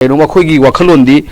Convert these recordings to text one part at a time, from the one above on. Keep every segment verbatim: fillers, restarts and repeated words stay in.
ꯀꯩꯅꯣ, ꯑꯩꯈꯣꯏꯒꯤ ꯋꯥꯈꯜꯂꯣꯟꯗꯤ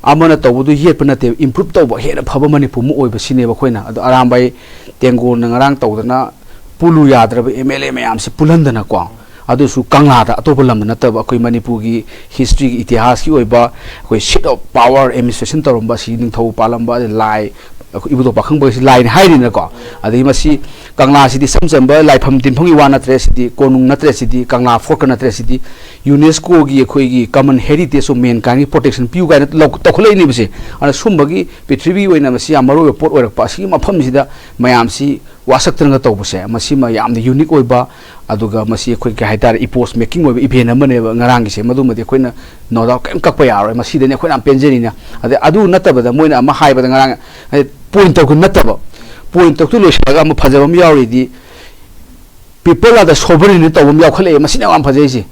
ꯑꯃꯅ ꯇꯧꯕꯗꯨ ꯌꯦꯠꯄ ꯅꯠꯇꯦꯕ, ꯏꯝꯄ꯭ꯔꯨꯞ ꯇꯧꯕ, ꯍꯦꯟꯅ ꯐꯕ ꯃꯅꯤꯄꯨꯔ ꯑꯃ ꯑꯣꯏꯕ ꯁꯤꯅꯦꯕ ꯑꯩꯈꯣꯏꯅ꯫ ꯑꯗꯣ ꯑꯔꯥꯝꯕꯥꯏ ꯇꯦꯡꯒꯣꯜꯅ ꯉꯔꯥꯡ ꯇꯧꯗꯅ ꯄꯨꯜꯂꯨ ꯌꯥꯗ꯭ꯔꯕ ꯑꯦꯝ ꯑꯦꯜ ꯑꯦ ꯃꯌꯥꯝꯁꯤ ꯄꯨꯜꯍꯟꯗꯅꯀꯣ, ꯑꯗꯨꯁꯨ ꯀꯪꯂꯥꯗ, ꯑꯇꯣꯞꯄ ꯂꯝꯗ ꯅꯠꯇꯕ, ꯑꯩꯈꯣꯏ ꯃꯅꯤꯄꯨꯔꯒꯤ ꯍꯤꯁꯇ꯭ꯔꯤꯒꯤ ꯏꯇꯤꯍꯥꯁꯀꯤ ꯑꯣꯏꯕ ꯑꯩꯈꯣꯏ seat of power administration ꯇꯧꯔꯝꯕ ꯑꯁꯤ ꯅꯤꯡꯊꯧ ꯄꯥꯜꯂꯝꯕ, ꯑꯗꯩ ꯂꯥꯏ, ꯑꯩꯈꯣꯏ ꯏꯕꯨꯙꯧ ꯄꯥꯈꯪꯕꯒꯤꯁꯤ ꯂꯥꯏꯅꯤ ꯍꯥꯏꯔꯤꯅꯀꯣ꯫ ꯑꯗꯒꯤ ꯃꯁꯤ ꯀꯪꯂꯥꯁꯤꯗꯤ ꯏꯆꯝ ꯆꯝꯕ ꯂꯥꯏꯐꯝ ꯇꯤꯟꯐꯝꯒꯤ ꯋꯥ ꯅꯠꯇ꯭ꯔꯦ, ꯁꯤꯗꯤ ꯀꯣꯅꯨꯡ ꯅꯠꯇ꯭ꯔꯦ, ꯁꯤꯗꯤ ꯀꯪꯂꯥ ꯐꯣꯔꯠꯀ ꯅꯠꯇ꯭ꯔꯦ, ꯁꯤꯗꯤ UNESCOꯒꯤ ꯑꯩꯈꯣꯏꯒꯤ common heritage of mankindꯒꯤ protection ꯄꯤꯌꯨ ꯀꯥꯏꯅ ꯂꯧ-, ꯇꯧꯈꯠꯂꯛꯏꯅꯦꯕꯁꯦ꯫ ꯑꯗꯨꯅ ꯁꯨꯝꯕꯒꯤ ꯄ꯭ꯔꯤꯊꯤꯕꯤꯒꯤ ꯑꯣꯏꯅ ꯃꯁꯤ ꯌꯥꯝ ꯃꯔꯨ ꯑꯣꯏꯕ ꯄꯣꯠ ꯑꯣꯏꯔꯛꯄ ꯑꯁꯤꯒꯤ ꯃꯐꯝꯁꯤꯗ ꯃꯌꯥꯝꯁꯤ ꯋꯥꯁꯛꯇꯅꯒ ꯇꯧꯕꯁꯦ, ꯃꯁꯤꯃ ꯌꯥꯝꯅ unique ꯑꯣꯏꯕ, ꯑꯗꯨꯒ ꯃꯁꯤ ꯑꯩꯈꯣꯏ ꯀꯩ ꯍꯥꯏꯇꯥꯔꯦ, epoch making ꯑꯣꯏꯕ event ꯑꯃꯅꯦꯕ ꯉꯔꯥꯡꯒꯤꯁꯦ꯫ ꯃꯗꯨꯃꯗꯤ ꯑꯩꯈꯣꯏꯅ no doubt ꯀꯔꯤꯝ ꯀꯛꯄ ꯌꯥꯔꯣꯏ꯫ ꯃꯁꯤꯗꯅꯤ ꯑꯩꯈꯣꯏꯅ ꯌꯥꯝ ꯄꯦꯟꯖꯔꯤꯅꯦ꯫ ꯑꯗꯩ ꯑꯗꯨ ꯅꯠꯇꯕꯗ ꯃꯣꯏꯅ ꯑꯃ ꯍꯥꯏꯕꯗ ꯉꯔꯥꯡ, ꯍꯥꯏꯗꯤ, point ꯇꯧꯒ ꯅꯠꯇꯕ, point ꯇꯧꯇꯨ ꯂꯣꯏꯁꯤꯜꯂꯒ ꯑꯃ ꯐꯖꯕ ꯑꯃ ꯌꯥꯎꯔꯤꯗꯤ, people are the sovereign ꯇꯧꯕ ꯑꯃ ꯌꯥꯎꯈꯠꯂꯛꯑꯦ꯫ ꯃꯁꯤꯅ ꯌꯥꯝ ꯐꯖꯩꯁꯦ꯫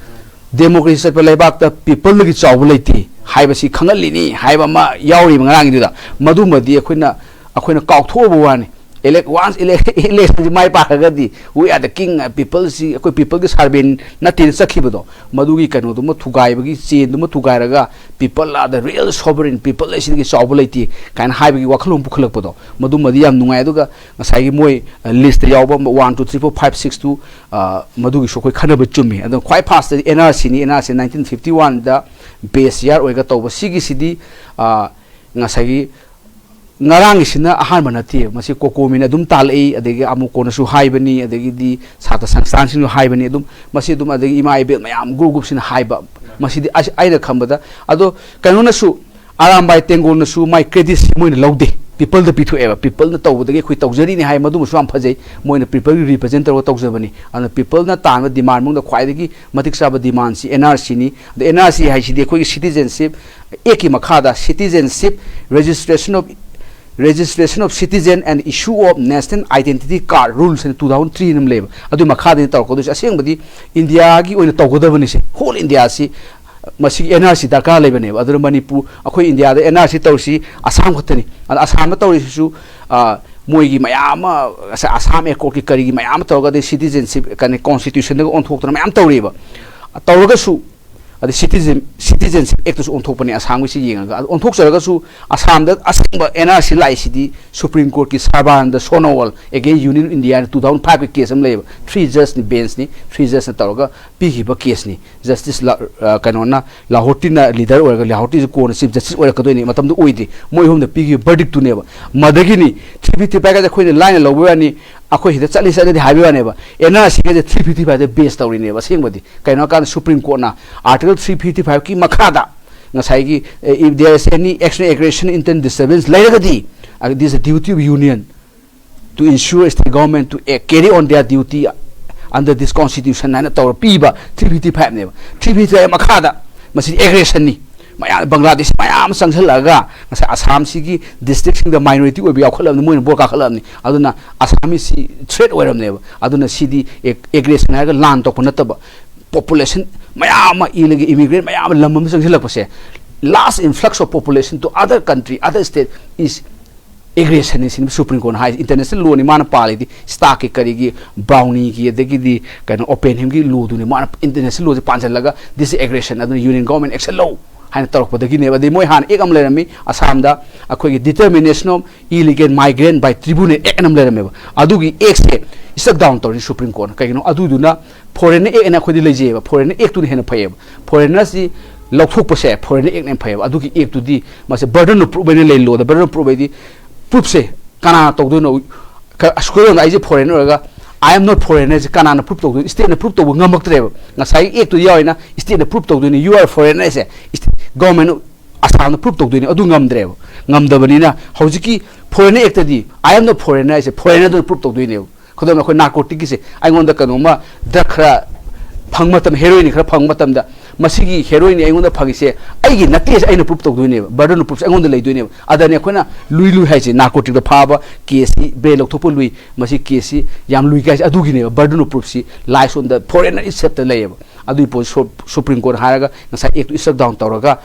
Democracy ꯆꯠꯄ ꯂꯩꯕꯥꯛꯇ peopleꯗꯒꯤ ꯆꯥꯎꯕ ꯂꯩꯇꯦ ꯍꯥꯏꯕꯁꯤ ꯈꯪꯍꯜꯂꯤꯅꯤ ꯍꯥꯏꯕ ꯑꯃ ꯌꯥꯎꯔꯤꯕ ꯉꯔꯥꯡꯒꯤꯗꯨꯗ꯫ ꯃꯗꯨꯃꯗꯤ ꯑꯩꯈꯣꯏꯅ, ꯑꯩꯈꯣꯏꯅ ꯀꯥꯎꯊꯣꯛꯑꯕ ꯋꯥꯅꯤ꯫ Elect-, once ele-, electionꯁꯤ my ꯄꯥꯛꯈ꯭ꯔꯒꯗꯤ we are the king, peopleꯁꯤ, ꯑꯩꯈꯣꯏ peopleꯒꯤ servant ꯅꯠꯇꯦꯅ ꯆꯠꯈꯤꯕꯗꯣ, ꯃꯗꯨꯒꯤ ꯀꯩꯅꯣꯗꯨꯃ ꯊꯨꯒꯥꯏꯕꯒꯤ chainꯗꯨꯃ ꯊꯨꯒꯥꯏꯔꯒ, people are the real sovereign, people ꯑꯁꯤꯗꯒꯤ ꯆꯥꯎꯕ ꯂꯩꯇꯦ ꯀꯥꯏꯅ ꯍꯥꯏꯕꯒꯤ ꯋꯥꯈꯜꯂꯣꯟ ꯄꯨꯈꯠꯂꯛꯄꯗꯣ, ꯃꯗꯨꯃꯗꯤ ꯌꯥꯝ ꯅꯨꯡꯉꯥꯏ꯫ ꯑꯗꯨꯒ ꯉꯁꯥꯏꯒꯤ ꯃꯣꯏ, ꯑ, listꯇ ꯌꯥꯎꯕ one, two, three, four, five, six to, ꯑ, ꯃꯗꯨꯒꯤꯁꯨ ꯑꯩꯈꯣꯏ ꯈꯟꯅꯕ ꯆꯨꯝꯃꯤ꯫ ꯑꯗꯣ ꯈ꯭ꯋꯥꯏ firstꯇꯗꯤ NRCꯅꯤ꯫ NRC nineteen fifty oneꯗ base year ꯑꯣꯏꯔꯒ ꯇꯧꯕ ꯁꯤꯒꯤꯁꯤꯗꯤ, ꯑ, ꯉꯁꯥꯏꯒꯤ ꯉꯔꯥꯡꯒꯤꯁꯤꯅ ꯑꯍꯥꯟꯕ ꯅꯠꯇꯦ꯫ ꯃꯁꯤ COCOMIꯅ ꯑꯗꯨꯝ ꯇꯥꯜꯂꯛꯏ, ꯑꯗꯒꯤ ꯑꯃꯨꯛ ꯀꯣꯟꯅꯁꯨ ꯍꯥꯏꯕꯅꯤ, ꯑꯗꯒꯤꯗꯤ ꯁꯥꯇ꯭ꯔ ꯁꯪꯁꯊꯥꯟꯁꯤꯡꯁꯨ ꯍꯥꯏꯕꯅꯤ꯫ ꯑꯗꯨꯝ ꯃꯁꯤ ꯑꯗꯨꯝ, ꯑꯗꯒꯤ ꯏꯃꯥ ꯏꯕꯦꯜ ꯃꯌꯥꯝ group groupꯁꯤꯅ ꯍꯥꯏꯕ, ꯃꯁꯤꯗꯤ ꯑꯩ-, ꯑꯩꯅ ꯈꯟꯕꯗ꯫ ꯑꯗꯣ ꯀꯩꯅꯣꯅꯁꯨ, ꯑꯔꯥꯝꯕꯥꯏ ꯇꯦꯡꯒꯣꯜꯅꯁꯨ ꯃꯥꯏ creditꯁꯤ ꯃꯣꯏꯅ ꯂꯧꯗꯦ, peopleꯗ ꯄꯤꯊꯣꯛꯑꯦꯕ꯫ Peopleꯅ ꯇꯧꯕꯗꯒꯤ ꯑꯩꯈꯣꯏ ꯇꯧꯖꯔꯤꯅꯤ ꯍꯥꯏ, ꯃꯗꯨꯃꯁꯨ ꯌꯥꯝ ꯐꯖꯩ꯫ ꯃꯣꯏꯅ peopleꯒꯤ represent ꯇꯧꯔꯒ ꯇꯧꯖꯕꯅꯤ꯫ ꯑꯗꯨꯅ peopleꯅ ꯇꯥꯟꯕ demand ꯃꯅꯨꯡꯗ ꯈ꯭ꯋꯥꯏꯗꯒꯤ ꯃꯇꯤꯛ ꯆꯥꯕ demandꯁꯤ NRCꯅꯤ꯫ ꯑꯗ NRC ꯍꯥꯏꯁꯤꯗꯤ ꯑꯩꯈꯣꯏꯒꯤ Citizenship Actꯀꯤ ꯃꯈꯥꯗ Citizenship Registration of, Registration of Citizen and Issue of National Identity Card Rules ꯍꯥꯏꯅ two thousand three ꯑꯃ ꯂꯩꯕ, ꯑꯗꯨꯒꯤ ꯃꯈꯥꯗꯅꯤ ꯇꯧꯔꯛꯀꯗꯣꯏꯁꯦ꯫ ꯑꯁꯦꯡꯕꯗꯤ ꯏꯟꯗꯤꯌꯥꯒꯤ ꯑꯣꯏꯅ ꯇꯧꯒꯗꯕꯅꯤꯁꯦ, whole ꯏꯟꯗꯤꯌꯥꯁꯤ ꯃꯁꯤꯒꯤ NRC ꯗꯔꯀꯥꯔ ꯂꯩꯕꯅꯦꯕ꯫ ꯑꯗꯨꯅ ꯃꯅꯤꯄꯨꯔ, ꯑꯩꯈꯣꯏ ꯏꯟꯗꯤꯌꯥꯗ NRC ꯇꯧꯔꯤꯁꯤ ꯑꯁꯥꯝ ꯈꯛꯇꯅꯤ꯫ ꯑꯗ ꯑꯁꯥꯝꯗ ꯇꯧꯔꯤꯁꯤꯁꯨ, ꯑ, ꯃꯣꯏꯒꯤ ꯃꯌꯥꯝ ꯑꯃ, ꯉꯁꯥꯏ Assam Accordꯀꯤ ꯀꯔꯤꯒꯤ ꯃꯌꯥꯝ ꯑꯃ ꯇꯧꯔꯒ, ꯑꯗꯩ citizenship, ꯀꯩꯅꯣ, constitutionꯗꯒ ꯑꯣꯟꯊꯣꯛꯇꯅ ꯃꯌꯥꯝ ꯇꯧꯔꯤꯕ꯫ ꯇꯧꯔꯒꯁꯨ, ꯑ, ꯑꯗꯩ ꯁꯤꯇꯤꯖꯦꯟ ꯁꯤꯇꯤꯖꯦꯟꯁꯤꯞ ꯑꯦꯛꯇꯁꯨ ꯑꯣꯟꯊꯣꯛꯄꯅꯦ ꯑꯁꯥꯝꯒꯤꯁꯤ ꯌꯦꯡꯉꯒ꯫ ꯑꯗꯨ ꯑꯣꯟꯊꯣꯛꯆꯔꯒꯁꯨ ꯑꯁꯥꯝꯗ ꯑꯁꯦꯡꯕ ꯑꯦꯟ ꯑꯥꯔ ꯁꯤ ꯂꯥꯛꯏꯁꯤꯗꯤ ꯁꯨꯄ꯭ꯔꯤꯝ ꯀꯣꯔꯠꯀꯤ Sarbananda Sonowal against union India two thousand ꯐꯥꯏꯚꯀꯤ ꯀꯦꯁ ꯑꯃ ꯂꯩꯌꯦꯕ꯫ ꯊ꯭ꯔꯤ ꯖꯁꯅꯤ ꯕꯦꯟꯁꯅꯤ, ꯊ꯭ꯔꯤ ꯖꯁꯅ ꯇꯧꯔꯒ ꯄꯤꯈꯤꯕ ꯀꯦꯁꯅꯤ꯫ ꯖꯁꯇꯤꯁ ꯂ-, ꯑ, ꯀꯩꯅꯣꯅ, ꯂꯥꯍꯣꯔꯇꯤꯅ ꯂꯤꯗꯔ ꯑꯣꯏꯔꯒ, ꯂꯥꯍꯣꯔꯇꯤꯁꯤ ꯀꯣꯟꯅ ꯆꯤꯐ ꯖꯁꯇꯤꯁ ꯑꯣꯏꯔꯛꯀꯗꯣꯏꯅꯤ, ꯃꯇꯝꯗꯨ ꯑꯣꯏꯗ꯭ꯔꯤ꯫ ꯃꯣꯏ ꯑꯍꯨꯝꯅ ꯄꯤꯈꯤꯕ ꯕꯔꯗꯤꯛꯇꯨꯅꯦꯕ꯫ ꯃꯗꯒꯤꯅꯤ ꯊ꯭ꯔꯤ ꯐꯤꯐꯇꯤ ꯐꯥꯏꯚꯀꯁꯦ ꯑꯩꯈꯣꯏꯅ ꯂꯥꯏꯅ ꯂꯧꯕ ꯌꯥꯅꯤ, ꯑꯩꯈꯣꯏ ꯁꯤꯗ ꯆꯠꯂꯤ ꯆꯠꯅꯗꯦ ꯍꯥꯏꯕ ꯋꯥꯅꯦꯕ꯫ ꯑꯦꯟ ꯑꯥꯔ ꯁꯤꯒꯁꯦ ꯊ꯭ꯔꯤ ꯐꯤꯐꯇꯤ ꯐꯥꯏꯚꯇ ꯕꯦꯁ ꯇꯧꯔꯤꯅꯦꯕ ꯑꯁꯦꯡꯕꯗꯤ꯫ ꯀꯩꯅꯣ ꯍꯥꯏꯀꯥꯟꯗ ꯁꯨꯄ꯭ꯔꯤꯝ ꯀꯣꯔꯠꯅ ꯑꯥꯔꯇꯤꯀꯜ ꯊ꯭ꯔꯤ ꯐꯤꯐꯇꯤ ꯐꯥꯏꯚꯀꯤ ꯃꯈꯥꯗ ꯉꯁꯥꯏꯒꯤ, "If there is any external aggression, internal disturbance ꯂꯩꯔꯒꯗꯤ, it is the duty of union to ensure state government to act, carry on their duty under this constitution" ꯍꯥꯏꯅ ꯇꯧꯔ ꯄꯤꯕ three fifty ꯐꯥꯏꯚꯅꯦꯕ꯫ Three fifty five ꯃꯈꯥꯗ ꯃꯁꯤꯗꯤ ꯑꯦꯒ꯭ꯔꯦꯁꯟꯅꯤ꯫ ꯃꯌꯥꯝ, ꯕꯪꯒ꯭ꯂꯥꯗꯦꯁ ꯃꯌꯥꯝ ꯑꯃ ꯆꯪꯁꯤꯜꯂꯛꯑꯒ ꯉꯁꯥꯏ ꯑꯁꯥꯝꯁꯤꯒꯤ ꯗꯤꯁꯇ꯭ꯔꯤꯛꯁꯤꯡꯗ ꯃꯥꯏꯅꯣꯔꯤꯇꯤ ꯑꯣꯏꯕ ꯌꯥꯎꯈꯠꯂꯕꯅꯤ, ꯃꯣꯏꯅ ꯕꯣꯔ ꯀꯥꯈꯠꯂꯕꯅꯤ꯫ ꯑꯗꯨꯅ ꯑꯁꯥꯃꯤꯁꯁꯤ ꯊ꯭ꯔꯦꯠ ꯑꯣꯏꯔꯝꯅꯦꯕ꯫ ꯑꯗꯨꯅ ꯁꯤꯗꯤ ꯑꯦꯒ꯭ꯔꯦꯁꯟ ꯍꯥꯏꯔꯒ ꯂꯥꯟ ꯇꯧꯕ ꯅꯠꯇꯕ, ꯄꯣꯄꯨꯂꯦꯁꯟ ꯃꯌꯥꯝ ꯑꯃ ꯏꯂꯤꯒꯦꯜ ꯏꯃꯤꯒ꯭ꯔꯦꯟ ꯃꯌꯥꯝ ꯑꯃ ꯂꯝ ꯑꯃ ꯆꯪꯁꯤꯜꯂꯛꯄꯁꯦ, large influx of population to other country, other state is aggressionꯅꯤ ꯁꯤꯅꯤ ꯁꯨꯄ꯭ꯔꯤꯝ ꯀꯣꯔꯠꯅ ꯍꯥꯏꯁꯦ꯫ ꯏꯟꯇꯔꯅꯦꯁꯅꯦꯜ ꯂꯣꯅꯤ ꯃꯥꯅ ꯄꯥꯜꯂꯤꯗꯤ, ꯁ꯭ꯇꯥꯛꯀꯤ ꯀꯔꯤꯒꯤ, ꯕ꯭ꯔꯥꯎꯅꯤꯒꯤ, ꯑꯗꯒꯤꯗꯤ ꯀꯩꯅꯣ ꯑꯣꯄꯦꯟꯍꯦꯝꯒꯤ ꯂꯣꯗꯨꯅꯤ ꯃꯥꯅ ꯏꯟꯇꯔꯅꯦꯁꯅꯦꯜ ꯂꯣꯁꯦ ꯄꯥꯟꯁꯤꯜꯂꯒ, "This is aggression", ꯑꯗꯨꯅ ꯌꯨꯅꯤꯌꯟ ꯒꯣꯔꯃꯦꯟ ꯑꯦꯛꯁꯟ ꯂꯧ ꯍꯥꯏꯅ ꯇꯧꯔꯛꯄꯗꯒꯤꯅꯦꯕ꯫ ꯑꯗꯩ ꯃꯣꯏ ꯍꯥꯟꯅ ꯑꯦꯛ ꯑꯃ ꯂꯩꯔꯝꯃꯤ ꯑꯁꯥꯝꯗ, ꯑꯩꯈꯣꯏꯒꯤ Determination of Illegal Migrant by Tribunal Act ꯑꯃ ꯂꯩꯔꯝꯃꯦꯕ꯫ ꯑꯗꯨꯒꯤ ꯑꯦꯛꯁꯦ ꯁ꯭ꯇ꯭ꯔꯛ ꯗꯥꯎꯟ ꯇꯧꯔꯤ ꯁꯨꯄ꯭ꯔꯤꯝ ꯀꯣꯔꯠꯅ꯫ ꯀꯩꯒꯤꯅꯣ? ꯑꯗꯨꯗꯨꯅ ꯐꯣꯔꯦꯟꯅꯔ ꯑꯦꯛ ꯑꯅ ꯑꯩꯈꯣꯏꯗꯤ ꯂꯩꯖꯩꯑꯕ, ꯐꯣꯔꯦꯟꯅꯔ ꯑꯦꯛꯇꯨꯅ ꯍꯦꯟꯅ ꯐꯩꯌꯦꯕ꯫ ꯐꯣꯔꯦꯟꯅꯔꯁꯤ ꯂꯧꯊꯣꯛꯄꯁꯦ ꯐꯣꯔꯦꯟꯅꯔ ꯑꯦꯛꯅ ꯍꯦꯟꯅ ꯐꯩꯌꯦꯕ꯫ ꯑꯗꯨꯒꯤ ꯑꯦꯛꯇꯨꯗꯤ ꯃꯥꯁꯦ burden of proof ꯑꯣꯏꯅ ꯂꯩ, ꯂꯣꯗ burden of proof ꯍꯥꯏꯗꯤ ꯄ꯭ꯔꯨꯐꯁꯦ ꯀꯅꯥꯅ ꯇꯧꯗꯣꯏꯅꯣ? ꯈ-, ꯑꯁ, ꯈꯨꯗꯝ ꯑꯣꯏꯅ ꯑꯩꯁꯦ ꯐꯣꯔꯦꯟꯅꯔ ꯑꯣꯏꯔꯒ, "I am not foreigner" ꯁꯦ ꯀꯅꯥꯅ ꯄ꯭ꯔꯨꯐ ꯇꯧꯗꯣꯏꯅꯣ? ꯁ꯭ꯇꯦꯠꯅ ꯄ꯭ꯔꯨꯐ ꯇꯧꯕ ꯉꯝꯃꯛꯇ꯭ꯔꯦꯕ꯫ ꯉꯁꯥꯏꯒꯤ ꯑꯦꯛꯇꯨ ꯌꯥꯎꯔꯤꯅ ꯁ꯭ꯇꯦꯠꯅ ꯄ꯭ꯔꯨꯐ ꯇꯧꯗꯣꯏꯅꯤ, "You are foreigner" ꯁꯦ ꯒꯣꯔꯃꯦꯟ ꯑꯁꯥꯝꯅ ꯄ꯭ꯔꯨꯐ ꯇꯧꯗꯣꯏꯅꯤ, ꯑꯗꯨ ꯉꯝꯗ꯭ꯔꯦꯕ꯫ ꯉꯝꯗꯕꯅꯤꯅ ꯍꯧꯖꯤꯛꯀꯤ ꯐꯣꯔꯦꯟꯅꯔ ꯑꯦꯛꯇꯗꯤ "I am not foreigner" ꯍꯥꯏꯁꯦ ꯐꯣꯔꯦꯟꯅꯔꯗꯨꯅ ꯄ꯭ꯔꯨꯐ ꯇꯧꯗꯣꯏꯅꯦꯕ꯫ ꯈꯨꯗꯝ ꯑꯣꯏꯅ ꯑꯩꯈꯣꯏ ꯅꯥꯔꯀꯣꯇꯤꯛꯀꯤꯁꯦ, ꯑꯩꯉꯣꯟꯗ ꯀꯩꯅꯣꯝꯃ ꯗ꯭ꯔꯒ ꯈꯔ ꯐꯪꯕ ꯃꯇꯝꯗ, ꯍꯦꯔꯣꯏꯟ ꯈꯔ ꯐꯪꯕ ꯃꯇꯝꯗ, ꯃꯁꯤꯒꯤ ꯍꯦꯔꯣꯏꯟ ꯑꯩꯉꯣꯟꯗ ꯐꯪꯉꯤꯁꯦ ꯑꯩꯒꯤ ꯅꯠꯇꯦꯁꯦ ꯑꯩꯅ ꯄ꯭ꯔꯨꯐ ꯇꯧꯗꯣꯏꯅꯦꯕ, burden of proof ꯁꯦ ꯑꯩꯉꯣꯟꯗ ꯂꯩꯗꯣꯏꯅꯦꯕ꯫ ꯑꯗꯅꯤ ꯑꯩꯈꯣꯏꯅ ꯂꯨꯏ ꯂꯨꯏ ꯍꯥꯏꯁꯦ, ꯅꯥꯔꯀꯣꯇꯤꯛꯇ ꯐꯥꯕ ꯀꯦꯁꯁꯤ, ꯕ꯭ꯔꯦꯟ ꯂꯧꯊꯣꯛꯄ ꯂꯨꯏ, ꯃꯁꯤ ꯀꯦꯁꯁꯤ ꯌꯥꯝ ꯂꯨꯏ ꯀꯥꯏꯁꯦ ꯑꯗꯨꯒꯤꯅꯦꯕ, burden of proof ꯁꯤ lies on the foreigner itself ꯇ ꯂꯩꯌꯦꯕ꯫ ꯑꯗꯨꯒꯤ ꯄꯣꯠ ꯁꯨ-, ꯁꯨꯄ꯭ꯔꯤꯝ ꯀꯣꯔꯠ ꯍꯥꯏꯔꯒ ꯉꯁꯥꯏ ꯑꯦꯛꯇꯨ ꯁ꯭ꯇ꯭ꯔꯛ ꯗꯥꯎꯟ ꯇꯧꯔꯒ,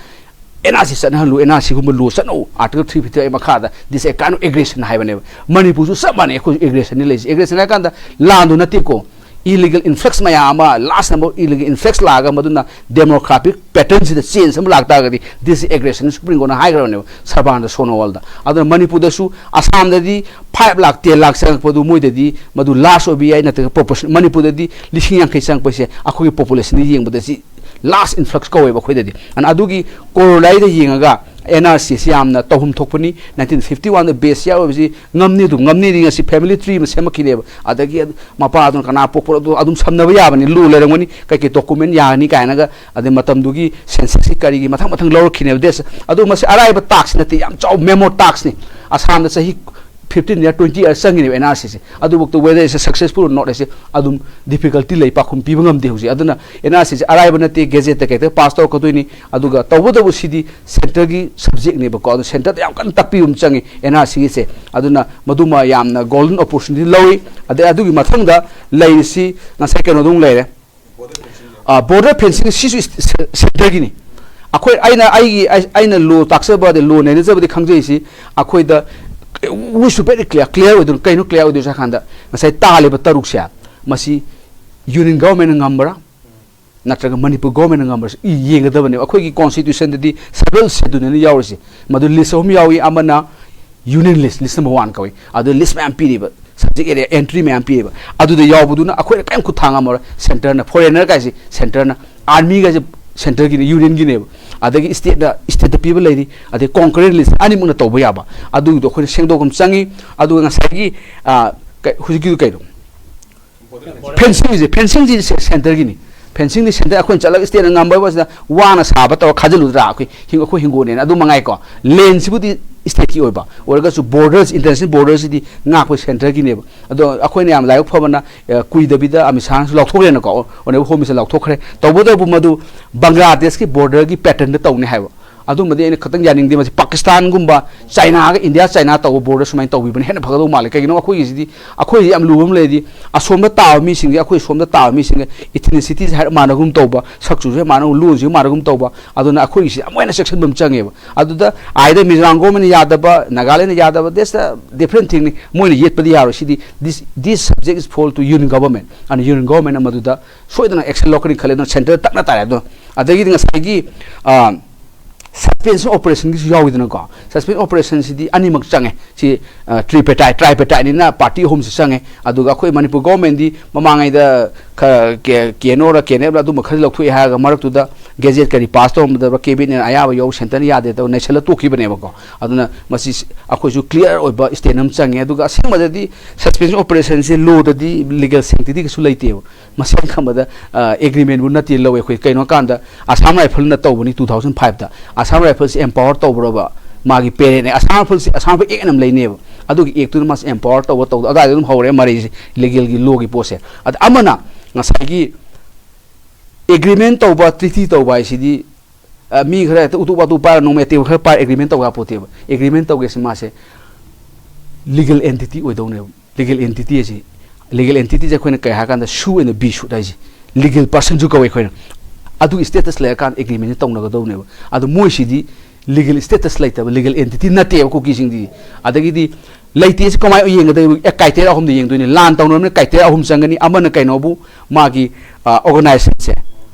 "ꯑꯦꯟ ꯑꯥꯔ ꯁꯤ ꯆꯠꯅꯍꯜꯂꯨ, ꯑꯦꯟ ꯑꯥꯔ ꯁꯤꯒꯨꯝꯕ ꯂꯣ ꯆꯠꯅꯧ, ꯑꯥꯔꯇꯤꯀꯜ ꯊ꯭ꯔꯤ ꯐꯤꯐꯇꯤ ꯑꯩꯠ ꯃꯈꯥꯗ, this is a kind of aggression" ꯍꯥꯏꯕꯅꯦꯕ꯫ ꯃꯅꯤꯄꯨꯔꯁꯨ ꯆꯞ ꯃꯥꯟꯅꯩ, ꯑꯩꯈꯣꯏꯁꯨ ꯑꯦꯒ꯭ꯔꯦꯁꯟꯅꯤ ꯂꯩꯔꯤꯁꯦ꯫ ꯑꯦꯒ꯭ꯔꯦꯁꯟ ꯍꯥꯏ ꯀꯥꯟꯗ ꯂꯥꯟꯗꯣ ꯅꯠꯇꯦꯀꯣ, illegal influx ꯃꯌꯥꯝ ꯑꯃ, large number of illegal influx ꯂꯥꯛꯑꯒ ꯃꯗꯨꯅ demographic pattern ꯁꯤꯗ change ꯑꯃ ꯂꯥꯛꯇꯥꯔꯒꯗꯤ, this is aggression, Supreme Court ꯅ ꯍꯥꯏꯈ꯭ꯔꯕꯅꯦꯕ ꯁꯔꯕꯥꯅꯟꯗ ꯁꯣꯅꯣꯋꯥꯜꯗ꯫ ꯑꯗꯨꯅ ꯃꯅꯤꯄꯨꯔꯗꯁꯨ, ꯑꯁꯥꯝꯗꯗꯤ five lakh, ten lakh ꯆꯪꯉꯛꯄꯗꯨ ꯃꯣꯏꯗꯗꯤ ꯃꯗꯨ large ꯑꯣꯏꯕ ꯌꯥꯏ, ꯅꯠꯇ꯭ꯔꯒ proportion, ꯃꯅꯤꯄꯨꯔꯗꯗꯤ ꯂꯤꯁꯤꯡ ꯌꯥꯡꯈꯩ ꯆꯪꯉꯛꯄꯁꯦ ꯑꯩꯈꯣꯏꯒꯤ population ꯗ ꯌꯦꯡꯕꯗ ꯁꯤ large influx ꯀꯧꯋꯦꯕ ꯑꯩꯈꯣꯏꯗꯗꯤ꯫ ꯑꯗꯨꯅ ꯑꯗꯨꯒꯤ corollary ꯗ ꯌꯦꯡꯉꯒ N R C ꯁꯤ ꯌꯥꯝꯅ ꯇꯧꯐꯝ ꯊꯣꯛꯄꯅꯤ꯫ Nineteen fifty one ꯗ base year ꯑꯣꯏꯕꯁꯤ ꯉꯝꯅꯤ, ꯑꯗꯨꯝ ꯉꯝꯅꯤꯗꯤ ꯉꯁꯤ family tree ꯑꯃ ꯁꯦꯝꯃꯛꯈꯤꯅꯦꯕ꯫ ꯑꯗꯒꯤ ꯃꯄꯥꯗꯨꯅ ꯀꯅꯥ ꯄꯣꯛꯄꯅꯣ ꯑꯗꯨ ꯑꯗꯨꯝ ꯁꯝꯅꯕ ꯌꯥꯕꯅꯤ, law ꯂꯩꯔꯝꯒꯅꯤ, ꯀꯩꯀꯩ document ꯌꯥꯒꯅꯤ ꯀꯥꯏꯅꯒ, ꯑꯗꯩ ꯃꯇꯝꯗꯨꯒꯤ census ꯀꯤ ꯀꯔꯤꯒꯤ ꯃꯊꯪ ꯃꯊꯪ ꯂꯧꯔꯛꯈꯤꯅꯦꯕ꯫ This ꯑꯗꯨ ꯃꯁꯤ ꯑꯔꯥꯏꯕ task ꯅꯠꯇꯦ, ꯌꯥꯝ ꯆꯥꯎ memo task ꯅꯤ꯫ ꯑꯁꯥꯝꯗ ꯆꯍꯤ fifteen year, twenty year ꯆꯪꯉꯤꯅꯦꯕ N R C say. ꯑꯗꯨꯐꯥꯎꯗ whether it's successful or not ꯍꯥꯏꯁꯦ ꯑꯗꯨꯝ difficulty ꯂꯩ, ꯄꯥꯎꯈꯨꯝ ꯄꯤꯕ ꯉꯝꯗꯦ ꯍꯧꯖꯤꯛ꯫ ꯑꯗꯨꯅ N R C ꯁꯦ ꯑꯔꯥꯏꯕ ꯅꯠꯇꯦ, gazette ꯇ ꯀꯩꯗ pass ꯇꯧꯔꯛꯀꯗꯣꯏꯅꯤ꯫ ꯑꯗꯨꯒ ꯇꯧꯕꯇꯕꯨ ꯁꯤꯗꯤ centre ꯒꯤ subject ꯅꯦꯕꯀꯣ, ꯑꯗꯨ centre ꯗ ꯌꯥꯝ ꯀꯟꯅ ꯇꯥꯛꯄꯤꯕ ꯑꯃ ꯆꯪꯉꯤ N R C ꯒꯤꯁꯦ꯫ ꯑꯗꯨꯅ ꯃꯗꯨꯃ ꯌꯥꯝꯅ golden opportunity ꯂꯧꯏ꯫ ꯑꯗꯩ ꯑꯗꯨꯒꯤ ꯃꯊꯪꯗ ꯂꯩꯔꯤꯁꯤ ꯉꯁꯥꯏ ꯀꯩꯅꯣꯗꯣ ꯑꯃꯨꯛ ꯂꯩꯔꯦ꯫ ꯑ, border fencing ꯁꯤꯁꯨ ꯏꯁ-, ꯁꯦ-, centre ꯒꯤꯅꯤ꯫ ꯑꯩꯈꯣꯏ, ꯑꯩꯅ ꯑꯩꯒꯤ, ꯑꯩ-, ꯑꯩꯅ law ꯇꯥꯛꯆꯕ ꯑꯗꯩ law ꯅꯩꯅꯖꯕꯗꯤ ꯈꯪꯖꯩꯁꯤ, ꯑꯩꯈꯣꯏꯗ we should very clear, clear ꯑꯣꯏꯗꯣꯏꯅꯤ꯫ ꯀꯩꯅꯣ clear ꯑꯣꯏꯗꯣꯏꯁꯦ ꯍꯥꯏ ꯀꯥꯟꯗ, ꯉꯁꯥꯏ ꯇꯥꯜꯂꯤꯕ ꯇꯔꯨꯛꯁꯦ, ꯃꯁꯤ union government ꯅ ꯉꯝꯕ꯭ꯔꯥ ꯅꯠꯇ꯭ꯔꯒ ꯃꯅꯤꯄꯨꯔ government ꯅ ꯉꯝꯕ꯭ꯔꯥ ꯁꯤ ꯌꯦꯡꯒꯗꯕꯅꯦꯕ꯫ ꯑꯩꯈꯣꯏꯒꯤ constitution ꯗꯗꯤ several schedule ꯅ ꯌꯥꯎꯔꯤꯁꯦ꯫ ꯃꯗꯨ list ꯑꯍꯨꯝ ꯌꯥꯎꯏ꯫ ꯑꯃꯅ union list, list number one ꯀꯧꯏ꯫ ꯑꯗꯨ list ꯃꯌꯥꯝ ꯄꯤꯔꯤꯕ, subject area entry ꯃꯌꯥꯝ ꯄꯤꯔꯤꯕ, ꯑꯗꯨꯗ ꯌꯥꯎꯕꯗꯨꯅ ꯑꯩꯈꯣꯏꯅ ꯀꯔꯤꯝ ꯈꯨꯠ ꯊꯥꯡ ꯉꯝꯃꯔꯣꯏ꯫ Centre ꯅ, foreigner ꯒꯥꯏꯁꯦ centre ꯅ, army ꯒꯥꯏꯁꯦ centre ꯒꯤꯅꯤ, union ꯒꯤꯅꯦꯕ꯫ ꯑꯗꯒꯤ state ꯅ, state ꯇ ꯄꯤꯕ ꯂꯩꯔꯤ, ꯑꯗꯩ concurrent list ꯑꯅꯤꯃꯛꯅ ꯇꯧꯕ ꯌꯥꯕ꯫ ꯑꯗꯨꯒꯤꯗꯣ ꯑꯩꯈꯣꯏꯅ ꯁꯦꯡꯗꯣꯛꯄ ꯑꯃ ꯆꯪꯉꯤ꯫ ꯑꯗꯨꯒ ꯉꯁꯥꯏꯒꯤ, ꯑ, ꯀ-, ꯍꯧꯖꯤꯛꯀꯤꯗꯨ ꯀꯩꯅꯣ? Fencing ꯁꯦ, fencing ꯁꯤ centre ꯒꯤꯅꯤ꯫ Fencing ꯗꯤ centre, ꯑꯩꯈꯣꯏꯅ ꯆꯠꯂꯒ state ꯅ ꯉꯝꯕ ꯍꯥꯏꯕꯁꯤꯗ ꯋꯥꯅ ꯁꯥꯕ ꯇꯧꯔ ꯈꯥꯖꯤꯜꯂꯨꯗ꯭ꯔꯥ? ꯑꯩꯈꯣꯏ ꯍꯤꯡ-, ꯑꯩꯈꯣꯏ ꯍꯤꯡꯒꯣꯜꯅꯦꯅ꯫ ꯑꯗꯨ ꯃꯉꯥꯏꯀꯣ꯫ Land ꯁꯤꯕꯨꯗꯤ state ꯀꯤ ꯑꯣꯏꯕ ꯑꯣꯏꯔꯒꯁꯨ, borders, international border ꯁꯤꯗꯤ ꯉꯥꯛꯄ centre ꯒꯤꯅꯦꯕ꯫ ꯑꯗꯣ ꯑꯩꯈꯣꯏꯅ ꯌꯥꯝ ꯂꯥꯏꯕꯛ ꯐꯕꯅ, ꯑ, ꯀꯨꯏꯗꯕꯤꯗ ꯑꯃꯤꯠ ꯁꯥꯍꯅꯁꯨ ꯂꯧꯊꯣꯛꯈ꯭ꯔꯦꯅꯀꯣ, Honourable Home Minister ꯂꯧꯊꯣꯛꯈ꯭ꯔꯦ꯫ ꯇꯧꯕꯇꯕꯨ ꯃꯗꯨ ꯕꯪꯒ꯭ꯂꯥꯗꯦꯁꯀꯤ border ꯒꯤ pattern ꯗ ꯇꯧꯅꯤ ꯍꯥꯏꯕ꯫ ꯑꯗꯨꯝꯕꯗꯤ ꯑꯩꯅ ꯈꯤꯇꯪ ꯌꯥꯅꯤꯡꯗꯦ꯫ ꯃꯁꯤ ꯄꯥꯀꯤꯁꯇꯥꯟꯒꯨꯝꯕ ꯆꯥꯏꯅꯥꯒ ꯏꯟꯗꯤꯌꯥ ꯆꯥꯏꯅꯥ ꯇꯧꯕ ꯕꯣꯔꯗꯔ ꯁꯨꯃꯥꯏꯅ ꯇꯧꯕꯤꯕꯅ ꯍꯦꯟꯅ ꯐꯒꯗꯧ ꯃꯥꯜꯂꯦ꯫ ꯀꯩꯒꯤꯅꯣ ꯑꯩꯈꯣꯏꯒꯤꯁꯤꯗꯤ, ꯑꯩꯈꯣꯏꯁꯤꯗꯤ ꯌꯥꯝ ꯂꯨꯕ ꯑꯃ ꯂꯩꯔꯗꯤ, ꯑꯁꯣꯝꯗ ꯇꯥꯕ ꯃꯤꯁꯤꯡꯁꯦ, ꯑꯩꯈꯣꯏ ꯁꯣꯝꯗ ꯇꯥꯕ ꯃꯤꯁꯤꯡꯒ ꯏꯊꯤꯅꯤꯁꯤꯇꯤꯁꯦ ꯍꯥꯏꯔꯞ ꯃꯥꯟꯅꯒꯨꯝ ꯇꯧꯕ, ꯁꯛꯆꯨꯁꯨ ꯍꯦꯛ ꯃꯥꯟꯅꯒꯨꯝ, ꯂꯣꯟꯁꯨ ꯍꯦꯛ ꯃꯥꯟꯅꯒꯨꯝ ꯇꯧꯕ꯫ ꯑꯗꯨꯅ ꯑꯩꯈꯣꯏꯒꯤꯁꯤ ꯌꯥꯝ ꯍꯦꯟꯅ ꯆꯦꯛꯁꯤꯟꯕ ꯑꯃ ꯆꯪꯉꯦꯕ꯫ ꯑꯗꯨꯗ either ꯃꯤꯖꯣꯔꯥꯝ ꯒꯣꯔꯃꯦꯟꯅ ꯌꯥꯗꯕ, ꯅꯥꯒꯥꯂꯦꯟꯅ ꯌꯥꯗꯕ, that's a different thing ꯅꯤ꯫ ꯃꯣꯏꯅ ꯌꯦꯠꯄꯗꯤ ꯌꯥꯔꯣꯏ꯫ ꯁꯤꯗꯤ this, this subject is fall to union government꯫ ꯑꯗꯨꯅ ꯌꯨꯅꯤꯌꯟ ꯒꯣꯔꯃꯦꯟꯅ ꯃꯗꯨꯗ ꯁꯣꯏꯗꯅ ꯑꯦꯛꯁꯟ ꯂꯧꯔꯛꯀꯅꯤ ꯈꯜꯂꯦ꯫ ꯑꯗꯨꯅ ꯁꯦꯟꯇꯔ ꯇꯛꯅ ꯇꯥꯔꯦ꯫ ꯑꯗꯨꯅ ꯑꯗꯒꯤꯗꯤ ꯉꯁꯥꯏꯒꯤ, ꯑ, ꯁꯁꯄꯦꯟꯁꯟ ꯑꯣꯄꯔꯦꯁꯟꯒꯤꯁꯨ ꯌꯥꯎꯋꯤꯗꯅꯀꯣ꯫ ꯁꯁꯄꯦꯟꯁꯟ ꯑꯣꯄꯔꯦꯁꯟꯁꯤꯗꯤ ꯑꯅꯤꯃꯛ ꯆꯪꯉꯦ꯫ ꯁꯤ, ꯑ, tripartite, tripartiteꯅꯤꯅ ꯄꯥꯔꯇꯤ ꯑꯍꯨꯝꯁꯤ ꯆꯪꯉꯦ꯫ ꯑꯗꯨꯒ ꯑꯩꯈꯣꯏ ꯃꯅꯤꯄꯨꯔ ꯒꯣꯔꯃꯦꯟꯗꯤ ꯃꯃꯥꯡꯉꯩꯗ ꯈꯔ ꯀꯦ-, ꯀꯦ ꯑꯦꯟ ꯑꯣꯔ ꯀꯦ ꯑꯦꯟ ꯑꯦꯐꯔ ꯑꯗꯨꯝꯕ ꯈꯔ ꯂꯧꯊꯣꯛꯑꯦ ꯍꯥꯏꯔꯒ ꯃꯔꯛꯇꯨꯗ ꯒꯦꯖꯦꯠ ꯀꯔꯤ ꯄꯥꯁ ꯇꯧꯔꯝꯕꯗ ꯀꯦꯕꯤꯅꯦꯠꯅ ꯑꯌꯥꯕ ꯌꯧ, ꯁꯦꯟꯇꯔꯅ ꯌꯥꯗꯦ ꯇꯧ ꯅꯩꯁꯜꯂ ꯇꯣꯛꯈꯤꯕꯅꯦꯕꯀꯣ꯫ ꯑꯗꯨꯅ ꯃꯁꯤ ꯑꯩꯈꯣꯏꯁꯨ ꯀ꯭ꯂꯤꯌꯥꯔ ꯑꯣꯏꯕ ꯁ꯭ꯇꯦꯟ ꯑꯃ ꯆꯪꯉꯦ꯫ ꯑꯗꯨꯒ ꯑꯁꯦꯡꯕꯗꯗꯤ ꯁꯁꯄꯦꯟꯁꯟ ꯑꯣꯄꯔꯦꯁꯟꯁꯦ ꯂꯣꯗꯗꯤ ꯂꯤꯒꯦꯜ ꯁꯦꯡꯇꯤꯇꯤ ꯀꯩꯁꯨ ꯂꯩꯇꯦꯕ꯫ ꯃꯁꯦꯟ ꯈꯟꯕꯗ, ꯑ, ꯑꯦꯒ꯭ꯔꯤꯃꯦꯟꯕꯨ ꯅꯠꯇꯦ ꯂꯧꯋꯦ ꯑꯩꯈꯣꯏ꯫ ꯀꯩꯅꯣ ꯍꯥꯏꯀꯥꯟꯗ ꯑꯁꯥꯝ ꯔꯥꯏꯐꯜꯅ ꯇꯧꯕꯅꯤ two thousand fiveꯇ꯫ ꯑꯁꯥꯝ ꯔꯥꯏꯐꯜꯁꯦ ꯑꯦꯝꯄꯥꯋꯔ ꯇꯧꯕ꯭ꯔꯕ? ꯃꯥꯒꯤ ꯄꯦꯔꯦꯟꯅꯦ꯫ ꯑꯁꯥꯝ ꯔꯥꯏꯐꯜꯁꯦ, ꯑꯁꯥꯝ ꯔꯥꯏꯐꯜ ꯑꯦꯛ ꯑꯃ ꯂꯩꯅꯦꯕ꯫ ꯑꯗꯨꯒꯤ ꯑꯦꯛꯇꯨꯅ ꯃꯥꯁꯦ ꯑꯦꯝꯄꯥꯋꯔ ꯇꯧꯕ ꯇꯧꯗ, ꯑꯗꯨꯋꯥꯏꯗ ꯑꯗꯨꯝ ꯍꯧꯔꯦ ꯃꯔꯩꯁꯦ, ꯂꯤꯒꯦꯜꯒꯤ, ꯂꯣꯒꯤ ꯄꯣꯠꯁꯦ꯫ ꯑꯗ ꯑꯃꯅ ꯉꯁꯥꯏꯒꯤ ꯑꯦꯒ꯭ꯔꯤꯃꯦꯟ ꯇꯧꯕ, ꯇ꯭ꯔꯤꯇꯤ ꯇꯧꯕ ꯍꯥꯏꯁꯤꯗꯤ, ꯑ, ꯃꯤ ꯈꯔ ꯍꯦꯛꯇ ꯎꯇꯨꯞ ꯋꯥꯇꯨꯞ ꯄꯥꯏꯔ ꯅꯣꯡꯃꯩ ꯑꯇꯦꯛꯄ ꯈꯔ ꯄꯥꯏꯔ ꯑꯦꯒ꯭ꯔꯤꯃꯦꯟ ꯇꯧꯕ ꯌꯥꯄꯣꯠꯇꯦꯕ꯫ ꯑꯦꯒ꯭ꯔꯤꯃꯦꯟ ꯇꯧꯒꯦꯁꯦ ꯃꯥꯁꯦ ꯂꯤꯒꯦꯜ ꯑꯦꯟꯇꯤꯇꯤ ꯑꯣꯏꯗꯧꯅꯦꯕ꯫ ꯂꯤꯒꯦꯜ ꯑꯦꯟꯇꯤꯇꯤ ꯑꯁꯤ, ꯂꯤꯒꯦꯜ ꯑꯦꯟꯇꯤꯇꯤꯁꯦ ꯑꯩꯈꯣꯏꯅ ꯀꯩ ꯍꯥꯏ ꯀꯥꯟꯗ ꯁꯨ ꯑꯦꯟ ꯕꯤ ꯁꯨꯠ ꯍꯥꯏꯁꯦ, ꯂꯤꯒꯦꯜ ꯄꯔꯁꯟꯁꯨ ꯀꯧꯋꯦ ꯑꯩꯈꯣꯏꯅ꯫ ꯑꯗꯨꯒꯤ ꯁ꯭ꯇꯦꯇꯁ ꯂꯩꯔꯀꯥꯟꯗ ꯑꯦꯒ꯭ꯔꯤꯃꯦꯟꯁꯦ ꯇꯧꯅꯒꯗꯧꯅꯦꯕ꯫ ꯑꯗꯣ ꯃꯣꯏꯁꯤꯗꯤ ꯂꯤꯒꯦꯜ ꯁ꯭ꯇꯦꯇꯁ ꯂꯩꯇꯕ, ꯂꯤꯒꯦꯜ ꯑꯦꯟꯇꯤꯇꯤ ꯅꯠꯇꯦꯕ ꯀꯨꯀꯤꯁꯤꯡꯗꯤ꯫ ꯑꯗꯒꯤꯗꯤ ꯂꯩꯇꯦꯁꯦ ꯀꯃꯥꯏꯅ ꯌꯦꯡꯒꯗꯣꯏꯕ? ꯑꯦ, ꯀ꯭ꯔꯥꯏꯇꯦꯔꯤꯌꯥ ꯑꯍꯨꯝꯗ ꯌꯦꯡꯗꯣꯏꯅꯤ꯫ ꯂꯥꯟ ꯇꯧꯅꯕꯅꯤꯅ ꯀ꯭ꯔꯥꯏꯇꯦꯔꯤꯌꯥ ꯑꯍꯨꯝ ꯆꯪꯒꯅꯤ꯫ ꯑꯃꯅ ꯀꯩꯅꯣꯕꯨ, ꯃꯥꯒꯤ, ꯑ, ꯑꯣꯔꯒꯅꯥꯏꯖꯦꯁꯟꯁꯦ,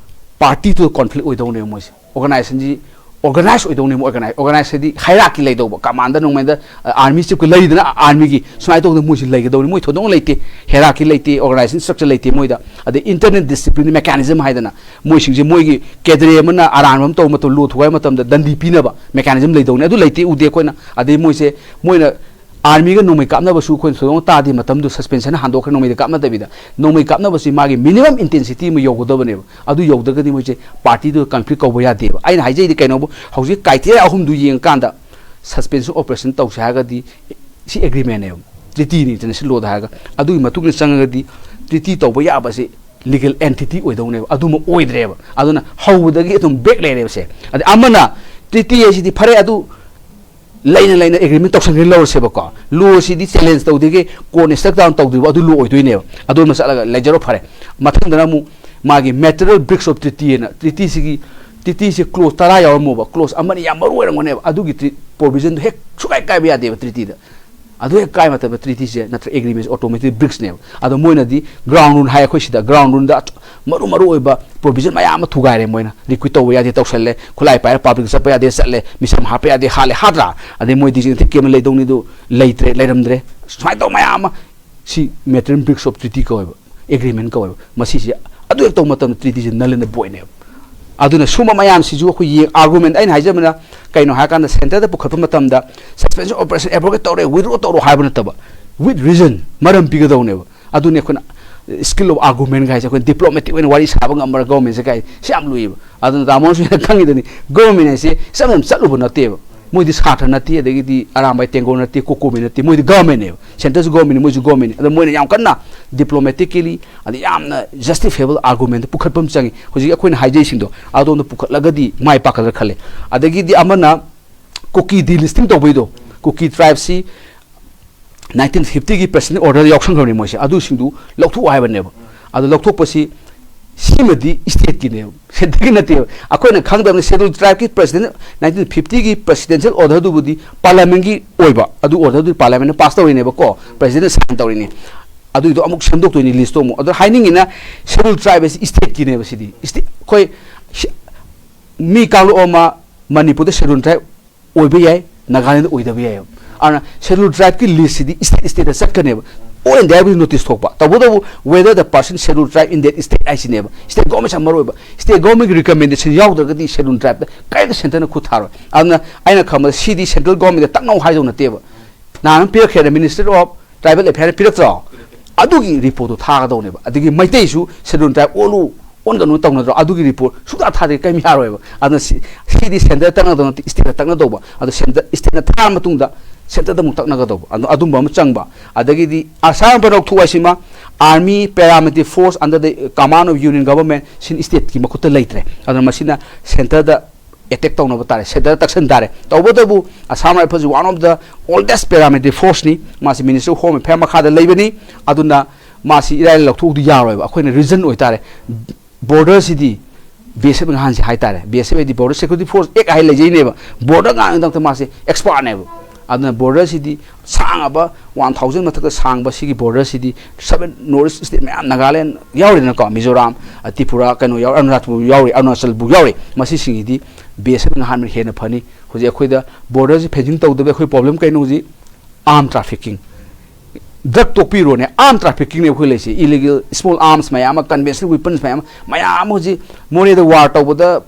party to conflict ꯑꯣꯏꯗꯧꯅꯦꯕ ꯃꯣꯏꯁꯦ꯫ ꯑꯣꯔꯒꯅꯥꯏꯖꯦꯁꯟꯁꯤ ꯑꯣꯔꯒꯅꯥꯏꯖ ꯑꯣꯏꯗꯧꯅꯦꯕ꯫ ꯑꯣꯔꯒꯅꯥꯏꯖ, ꯑꯣꯔꯒꯅꯥꯏꯖ ꯍꯥꯏꯗꯤ ꯍꯥꯏꯔꯥꯔꯀꯤ ꯂꯩꯗꯧꯕ꯫ ꯀꯃꯥꯟꯗꯔ ꯅꯣꯡꯃꯥꯟꯗꯔ, ꯑ, ꯑꯥꯔꯃꯤ ꯆꯤꯐꯀ ꯂꯩꯗꯅ, ꯑꯥꯔꯃꯤꯒꯤ ꯁꯨꯃꯥꯏꯅ ꯇꯧꯗꯅ ꯃꯣꯏꯁꯤ ꯂꯩꯒꯗꯧꯅꯤ꯫ ꯃꯣꯏ ꯊꯣꯏꯗꯣꯛꯅ ꯂꯩꯇꯦ, ꯍꯥꯏꯔꯥꯔꯀꯤ ꯂꯩꯇꯦ, ꯑꯣꯔꯒꯅꯥꯏꯖꯦꯁꯟ ꯁ꯭ꯇ꯭ꯔꯛꯆꯔ ꯂꯩꯇꯦ ꯃꯣꯏꯗ꯫ ꯑꯗꯩ ꯏꯟꯇꯔꯅꯦꯜ ꯗꯤꯁꯤꯄ꯭ꯂꯤꯟ ꯃꯦꯀꯥꯅꯤꯖꯝ ꯍꯥꯏꯗꯅ ꯃꯣꯏꯁꯤꯡꯁꯦ, ꯃꯣꯏꯒꯤ ꯀꯦꯗ꯭ꯔꯦ ꯑꯃꯅ ꯑꯔꯥꯟꯕ ꯑꯃ ꯇꯧꯕ ꯃꯇꯝꯗ, ꯂꯣ ꯊꯨꯒꯥꯏꯕ ꯃꯇꯝꯗ ꯗꯟꯗꯤ ꯄꯤꯅꯕ ꯃꯦꯀꯥꯅꯤꯖꯝ ꯂꯩꯗꯧꯅꯤ꯫ ꯑꯗꯨ ꯂꯩꯇꯦ, ꯎꯗꯦ ꯑꯩꯈꯣꯏꯅ꯫ ꯑꯗꯩ ꯃꯣꯏꯁꯦ, ꯃꯣꯏꯅ ꯑꯥꯔꯃꯤꯒ ꯅꯣꯡꯃꯩ ꯀꯥꯞꯅꯕꯁꯨ ꯑꯩꯈꯣꯏꯅ ꯊꯣꯏꯗꯣꯛꯅ ꯇꯥꯗꯦ꯫ ꯃꯇꯝꯗꯨ ꯁꯁꯄꯦꯟꯁꯟ ꯍꯟꯗꯣꯛꯈ꯭ꯔꯦ, ꯅꯣꯡꯃꯩꯗ ꯀꯥꯞꯅꯗꯕꯤꯗ꯫ ꯅꯣꯡꯃꯩ ꯀꯥꯞꯅꯕꯁꯤ ꯃꯥꯒꯤ ꯃꯤꯅꯤꯃꯝ ꯏꯟꯇꯦꯟꯁꯤꯇꯤ ꯑꯃ ꯌꯧꯒꯗꯕꯅꯦꯕ꯫ ꯑꯗꯨ ꯌꯧꯗ꯭ꯔꯒꯗꯤ ꯃꯣꯏꯁꯦ ꯄꯥꯔꯇꯤꯗꯨ ꯀꯟꯐ꯭ꯂꯤꯛ ꯀꯧꯕ ꯌꯥꯗꯦꯕ꯫ ꯑꯩꯅ ꯍꯥꯏꯖꯩꯗꯤ ꯀꯩꯅꯣꯕꯨ, ꯍꯧꯖꯤꯛ ꯀ꯭ꯔꯥꯏꯇꯦꯔꯤꯌꯥ ꯑꯍꯨꯝꯗꯨ ꯌꯦꯡꯉꯀꯥꯟꯗ ꯁꯁꯄꯦꯟꯁꯟ ꯑꯣꯄꯔꯦꯁꯟ ꯇꯧꯁꯦ ꯍꯥꯏꯔꯒꯗꯤ ꯁꯤ ꯑꯦꯒ꯭ꯔꯤꯃꯦꯟꯅꯦꯕ, ꯇ꯭ꯔꯤꯇꯤꯅꯤ ꯏꯟꯇꯔꯅꯦꯁꯅꯦꯜ ꯂꯣꯗ ꯍꯥꯏꯔꯒ꯫ ꯑꯗꯨꯒꯤ ꯃꯇꯨꯡ ꯏꯟꯅ ꯆꯪꯉꯒꯗꯤ ꯇ꯭ꯔꯤꯇꯤ ꯇꯧꯕ ꯌꯥꯕꯁꯤ ꯂꯤꯒꯦꯜ ꯑꯦꯟꯇꯤꯇꯤ ꯑꯣꯏꯗꯧꯅꯦꯕ꯫ ꯑꯗꯨꯃ ꯑꯣꯏꯗ꯭ꯔꯦꯕ꯫ ꯑꯗꯨꯅ ꯍꯧꯕꯗꯒꯤ ꯑꯗꯨꯝ ꯕ꯭ꯔꯦꯛ ꯂꯩꯔꯦꯕꯁꯦ꯫ ꯑꯗꯩ ꯑꯃꯅ ꯇ꯭ꯔꯤꯇꯤ ꯍꯥꯏꯁꯤꯗꯤ ꯐꯔꯦ, ꯑꯗꯨ ꯂꯩꯅ ꯂꯩꯅ ꯑꯦꯒ꯭ꯔꯤꯃꯦꯟ ꯇꯧꯁꯟꯈ꯭ꯔꯦ ꯂꯧꯔꯁꯦꯕꯀꯣ꯫ ꯂꯣꯁꯤꯗꯤ ꯆꯦꯂꯦꯟꯖ ꯇꯧꯗꯦꯒꯦ, ꯀꯣꯟꯅ ꯁ꯭ꯇꯦꯞ ꯗꯥꯎꯟ ꯇꯧꯗ꯭ꯔꯤꯕ ꯑꯗꯨ ꯂꯣ ꯑꯣꯏꯗꯣꯏꯅꯦꯕ꯫ ꯑꯗꯨꯃ ꯆꯠꯂꯒ ꯂꯩꯖꯔꯣ ꯐꯔꯦ꯫ ꯃꯊꯪꯗꯅ ꯑꯃꯨꯛ ꯃꯥꯒꯤ material breach of treaty ꯍꯥꯏꯅ, ꯇ꯭ꯔꯤꯇꯤꯁꯤꯒꯤ, ꯇ꯭ꯔꯤꯇꯤꯁꯤ ꯀ꯭ꯂꯣꯖ ꯇꯔꯥ ꯌꯥꯎꯔꯝꯃꯣꯕ, ꯀ꯭ꯂꯣꯖ ꯑꯃꯅꯤ ꯌꯥꯝ ꯃꯔꯨ ꯑꯣꯏꯔꯝꯒꯅꯦꯕ꯫ ꯑꯗꯨꯒꯤ ꯇ꯭ꯔꯤ-, ꯄ꯭ꯔꯣꯚꯤꯖꯟꯗꯣ ꯍꯦꯛ ꯁꯨꯡꯀꯥꯏ ꯀꯥꯏꯕ ꯌꯥꯗꯦꯕ ꯇ꯭ꯔꯤꯇꯤꯗ꯫ ꯑꯗꯨ ꯍꯦꯛ ꯀꯥꯏ ꯃꯇꯝꯗ ꯇ꯭ꯔꯤꯇꯤꯁꯦ ꯅꯠꯇ꯭ꯔ ꯑꯦꯒ꯭ꯔꯤꯃꯦꯟꯁꯦ ꯑꯣꯇꯣꯃꯦꯇꯤꯛ ꯕ꯭ꯔꯤꯛꯁꯅꯦꯕ꯫ ꯑꯗꯣ ꯃꯣꯏꯅꯗꯤ ꯒ꯭ꯔꯥꯎꯟ ꯔꯨꯜ ꯍꯥꯏ, ꯑꯩꯈꯣꯏ ꯁꯤꯗ ꯒ꯭ꯔꯥꯎꯟ ꯔꯨꯜꯗ ꯃꯔꯨ ꯃꯔꯨ ꯑꯣꯏꯕ ꯄ꯭ꯔꯣꯚꯤꯖꯟ ꯃꯌꯥꯝ ꯑꯃ ꯊꯨꯒꯥꯏꯔꯦ꯫ ꯃꯣꯏꯅ ꯔꯤꯀ꯭ꯔꯨꯠ ꯇꯧꯕ ꯌꯥꯗꯦ ꯇꯧꯁꯜꯂꯦ, ꯈꯨꯠꯂꯥꯏ ꯄꯥꯏꯔ ꯄꯥꯕ꯭ꯂꯤꯛ ꯆꯠꯄ ꯌꯥꯗꯦ ꯆꯠꯂꯦ, ꯃꯤꯁꯝ ꯍꯥꯠꯄ ꯌꯥꯗꯦ ꯍꯥꯠꯂꯦ, ꯍꯥꯠꯇ꯭ꯔꯥ? ꯑꯗꯩ ꯃꯣꯏ ꯗꯤꯖꯤꯅꯦꯇꯦꯠ ꯀꯦꯝ ꯂꯩꯗꯧꯅꯤꯗꯨ ꯂꯩꯇ꯭ꯔꯦ, ꯂꯩꯔꯝꯗ꯭ꯔꯦ꯫ ꯁꯨꯃꯥꯏꯅ ꯇꯧꯕ ꯃꯌꯥꯝ ꯑꯃ, ꯁꯤ material breach of treaty ꯀꯧꯋꯦꯕ, ꯑꯦꯒ꯭ꯔꯤꯃꯦꯟ ꯀꯧꯋꯦꯕ꯫ ꯃꯁꯤꯁꯦ ꯑꯗꯨ ꯍꯦꯛ ꯇꯧꯕ ꯃꯇꯝꯗ ꯇ꯭ꯔꯤꯇꯤꯁꯦ null and voidꯅꯦꯕ꯫ ꯑꯗꯨꯅ ꯁꯨꯝꯕ ꯃꯌꯥꯝꯁꯤꯁꯨ ꯑꯩꯈꯣꯏ ꯌꯦꯡ, ꯑꯥꯔꯒꯨꯃꯦꯟ ꯑꯩꯅ ꯍꯥꯏꯖꯕꯅ ꯀꯩꯅꯣ ꯍꯥꯏꯔꯀꯥꯟꯗ, ꯁꯦꯟꯇꯔꯗ ꯄꯨꯈꯠꯄ ꯃꯇꯝꯗ suspension of operation abrogate ꯇꯧꯔꯦ, withdraw ꯇꯧꯔꯣ ꯍꯥꯏꯕ ꯅꯠꯇꯕ, with reason, ꯃꯔꯝ ꯄꯤꯒꯗꯧꯅꯦꯕ꯫ ꯑꯗꯨꯅꯤ ꯑꯩꯈꯣꯏꯅ skill of argument ꯍꯥꯏꯁꯦ, ꯑꯩꯈꯣꯏꯅ diplomatic ꯑꯣꯏꯅ ꯋꯥꯔꯤ ꯁꯥꯕ ꯉꯝꯕ꯭ꯔꯥ ꯒꯣꯔꯃꯦꯟꯁꯦ ꯀꯥꯏ, ꯁꯤ ꯌꯥꯝ ꯂꯨꯏꯌꯦꯕ꯫ ꯑꯗꯨꯅ ꯇꯥꯃꯣꯅꯁꯨ ꯍꯦꯟꯅ ꯈꯪꯉꯤꯗꯨꯅꯤ, ꯒꯣꯔꯃꯦꯟ ꯍꯥꯏꯁꯦ ꯏꯆꯝ ꯆꯝ ꯆꯠꯂꯨꯕ ꯅꯠꯇꯦꯕ꯫ ꯃꯣꯏꯗꯤ ꯁꯥꯇ꯭ꯔ ꯅꯠꯇꯦ, ꯑꯗꯒꯤꯗꯤ ꯑꯔꯥꯝꯕꯥꯏ ꯇꯦꯡꯒꯣꯜ ꯅꯠꯇꯦ, ꯀꯣꯀꯣꯃꯤ ꯅꯠꯇꯦ, ꯃꯣꯏꯗꯤ ꯒꯣꯔꯃꯦꯟꯅꯦꯕ꯫ ꯁꯦꯟꯇꯔꯁꯨ ꯒꯣꯔꯃꯦꯟꯅꯤ, ꯃꯣꯏꯁꯨ ꯒꯣꯔꯃꯦꯟꯅꯤ꯫ ꯑꯗꯣ ꯃꯣꯏꯅ ꯌꯥꯝ ꯀꯟꯅ diplomatically, ꯑꯗ ꯌꯥꯝꯅ justifiable argument ꯄꯨꯈꯠꯄ ꯑꯃ ꯆꯪꯉꯤ꯫ ꯍꯧꯖꯤꯛ ꯑꯩꯈꯣꯏꯅ ꯍꯥꯏꯖꯩꯁꯤꯡꯗꯣ ꯑꯗꯣꯝꯗ ꯄꯨꯈꯠꯂꯒꯗꯤ ꯃꯥꯏ ꯄꯥꯛꯀꯗ꯭ꯔꯥ ꯈꯜꯂꯦ꯫ ꯑꯗꯒꯤꯗꯤ ꯑꯃꯅ ꯀꯨꯀꯤ delisting ꯇꯧꯕꯩꯗꯣ, ꯀꯨꯀꯤ tribeꯁꯤ nineteen fiftyꯒꯤ presidential order ꯌꯥꯎꯁꯟꯈ꯭ꯔꯕꯅꯤ ꯃꯣꯏꯁꯦ, ꯑꯗꯨꯁꯤꯡꯗꯨ ꯂꯧꯊꯣꯛꯑꯣ ꯍꯥꯏꯕꯅꯦꯕ꯫ ꯑꯗꯨ ꯂꯧꯊꯣꯛꯄꯁꯤ ꯁꯤꯃꯗꯤ stateꯀꯤꯅꯦꯕ, centreꯒꯤ ꯅꯠꯇꯦꯕ꯫ ꯑꯩꯈꯣꯏꯅ ꯈꯪꯗꯕꯅꯤ, scheduled tribeꯀꯤ president, nineteen fiftyꯒꯤ presidential orderꯗꯨꯕꯨꯗꯤ parliamentꯀꯤ ꯑꯣꯏꯕ, ꯑꯗꯨ orderꯗꯨꯗꯤ parliamentꯅ pass ꯇꯧꯔꯤꯅꯦꯕꯀꯣ, presidentꯅ sign ꯇꯧꯔꯤꯅꯦ꯫ ꯑꯗꯨꯏꯗꯣ ꯑꯃꯨꯛ ꯁꯦꯝꯗꯣꯛꯇꯣꯏꯅꯤ listꯇꯣ ꯑꯃꯨꯛ꯫ ꯑꯗꯣ ꯍꯥꯏꯅꯤꯡꯉꯤꯅ, scheduled tribe ꯍꯥꯏꯁꯤ stateꯀꯤꯅꯦꯕ꯫ ꯁꯤꯗꯤ state, ꯑꯩꯈꯣꯏ ꯁꯤ-, ꯃꯤ ꯀꯥꯡꯂꯨꯞ ꯑꯃ ꯃꯅꯤꯄꯨꯔꯗ scheduled tribe ꯑꯣꯏꯕ ꯌꯥꯏ, ꯅꯥꯒꯥꯂꯦꯟꯗ ꯑꯣꯏꯗꯕ ꯌꯥꯏ꯫ ꯑꯗꯨꯅ scheduled tribeꯀꯤ listꯁꯤꯗꯤ state stateꯇ ꯆꯠꯀꯅꯦꯕ꯫ All Indiaꯒꯤ notice ꯊꯣꯛꯄ꯫ ꯇꯧꯕꯇꯕꯨ, whether the person scheduled tribe in that state ꯍꯥꯏꯁꯤꯅꯦꯕ꯫ State governmentꯁꯦ ꯌꯥꯝ ꯃꯔꯨ ꯑꯣꯏꯕ꯫ State governmentꯀꯤ recommendation ꯌꯥꯎꯗ꯭ꯔꯒꯗꯤ scheduled tribeꯇ ꯀꯔꯤꯝꯇ centreꯅ ꯈꯨꯠ ꯊꯥꯔꯣꯏ꯫ ꯑꯗꯨꯅ ꯑꯩꯅ ꯈꯪꯕꯗ ꯁꯤꯗꯤ central governmentꯇ ꯇꯛꯅꯧ ꯍꯥꯏꯗꯧ ꯅꯠꯇꯦꯕ꯫ ꯅꯍꯥꯟ ꯑꯃ ꯄꯤꯔꯛꯈ꯭ꯔꯦꯅ, Ministry of Tribal Affairꯅ ꯄꯤꯔꯛꯇ꯭ꯔꯣ? ꯑꯗꯨꯒꯤ reportꯇꯣ ꯊꯥꯒꯗꯧꯅꯦꯕ꯫ ꯑꯗꯒꯤ ꯃꯩꯇꯩꯁꯨ scheduled tribe ꯑꯣꯜꯂꯨ, ꯑꯣꯟꯒꯅꯨ ꯇꯧꯅꯗ꯭ꯔꯣ? ꯑꯗꯨꯒꯤ report ꯁꯨꯡꯊꯥ ꯊꯥꯗꯦ, ꯀꯔꯤꯝ ꯌꯥꯔꯣꯏꯕ꯫ ꯑꯗꯨꯅ ꯁꯤ-, ꯁꯤꯗꯤ centre ꯇꯛꯅꯗꯧ ꯅꯠꯇꯦ, stateꯇ ꯇꯛꯅꯗꯧꯕ꯫ ꯑꯗꯣ centre, stateꯅ ꯊꯥꯔ ꯃꯇꯨꯡꯗ centreꯗ ꯑꯃꯨꯛ ꯇꯛꯅꯒꯗꯧꯕ꯫ ꯑꯗꯣ ꯑꯗꯨꯝꯕ ꯑꯃ ꯆꯪꯕ꯫ ꯑꯗꯒꯤꯗꯤ ꯑꯁꯥꯝ ꯄꯟ ꯂꯧꯊꯣꯛ ꯍꯥꯏꯁꯤꯃ, army, paramilitary force under the command of union government ꯁꯤꯅ stateꯀꯤ ꯃꯈꯨꯠꯇ ꯂꯩꯇ꯭ꯔꯦ꯫ ꯑꯗꯨꯅ ꯃꯁꯤꯅ centreꯗ ꯑꯦꯇꯦꯛ ꯇꯧꯅꯕ ꯇꯥꯔꯦ, ꯁꯦꯟꯇꯔꯗ ꯇꯛꯁꯟ ꯇꯥꯔꯦ꯫ ꯇꯧꯕꯇꯕꯨ Assam ꯔꯥꯏꯐꯜꯁꯤ one of the oldest paramilitary force ꯅꯤ, ꯃꯥꯁꯤ Ministry of Home Affairs ꯃꯈꯥꯗ ꯂꯩꯕꯅꯤ꯫ ꯑꯗꯨꯅ ꯃꯥꯁꯤ ꯏꯔꯥꯏ ꯂꯥꯏ ꯂꯧꯊꯣꯛꯎꯗꯤ ꯌꯥꯔꯣꯏꯕ, ꯑꯩꯈꯣꯏꯅ ꯔꯤꯖꯟ ꯑꯣꯏꯇꯥꯔꯦ꯫ ꯕꯣꯔꯗꯔꯁꯤꯗꯤ ꯕꯤ ꯑꯦꯁ ꯑꯦꯐ ꯉꯍꯥꯟꯁꯤ ꯍꯥꯏꯇꯥꯔꯦ, ꯕꯤ ꯑꯦꯁ ꯑꯦꯐ ꯍꯥꯏꯗꯤ Border Security Force Act ꯍꯥꯏ ꯂꯩꯖꯩꯅꯦꯕ, ꯕꯣꯔꯗꯔ ꯉꯥꯛꯀꯤꯗꯃꯛꯇ ꯃꯥꯁꯦ ꯑꯦꯛꯁꯄꯥꯔꯠꯅꯦꯕ꯫ ꯑꯗꯨꯅ ꯕꯣꯔꯗꯔꯁꯤꯗꯤ ꯁꯥꯡꯉꯕ, ꯋꯥꯟ ꯊꯥꯎꯖꯟ ꯃꯊꯛꯇ ꯁꯥꯡꯕ ꯁꯤꯒꯤ ꯕꯣꯔꯗꯔꯁꯤꯗꯤ seven North East state ꯃꯌꯥꯝ, ꯅꯥꯒꯥꯂꯦꯟ ꯌꯥꯎꯔꯤꯗꯅꯀꯣ, ꯃꯤꯖꯣꯔꯥꯝ, ꯇ꯭ꯔꯤꯄꯨꯔꯥ, ꯀꯩꯅꯣ ꯌꯥꯎꯔꯤ, ꯑꯔꯨꯅꯥꯆꯜ ꯌꯥꯎꯔꯤ, ꯑꯔꯨꯅꯥꯆꯜꯕꯨ ꯌꯥꯎꯔꯤ꯫ ꯃꯁꯤꯁꯤꯡꯁꯤꯗꯤ ꯕꯤ ꯑꯦꯁ ꯑꯦꯐ ꯉꯍꯥꯟ ꯍꯦꯟꯅ ꯐꯅꯤ꯫ ꯍꯧꯖꯤꯛ ꯑꯩꯈꯣꯏꯗ ꯕꯣꯔꯗꯔꯁꯤ ꯐꯦꯟꯁꯤꯡ ꯇꯧꯗꯕ ꯑꯩꯈꯣꯏ ꯄ꯭ꯔꯣꯕ꯭ꯂꯦꯝ ꯀꯩꯅꯣ? ꯍꯧꯖꯤꯛ ꯑꯥꯔꯝ ꯇ꯭ꯔꯥꯐꯤꯀꯤꯡ꯫ ꯗ꯭ꯔꯒ ꯇꯣꯛꯄꯤꯔꯣꯅꯦ, ꯑꯥꯔꯝ ꯇ꯭ꯔꯥꯐꯤꯀꯤꯡꯅꯦ ꯑꯩꯈꯣꯏ ꯂꯩꯁꯦ꯫ ꯏꯂꯤꯒꯦꯜ ꯁ꯭ꯃꯣꯜ ꯑꯥꯔꯝꯁ ꯃꯌꯥꯝ ꯑꯃ, ꯀꯟꯚꯦꯟꯁꯅꯦꯜ ꯋꯤꯄꯟꯁ ꯃꯌꯥꯝ ꯑꯃ, ꯃꯌꯥꯝ ꯑꯃ ꯍꯧꯖꯤꯛ ꯃꯣꯔꯦꯗ ꯋꯥꯔ ꯇꯧꯕꯗ,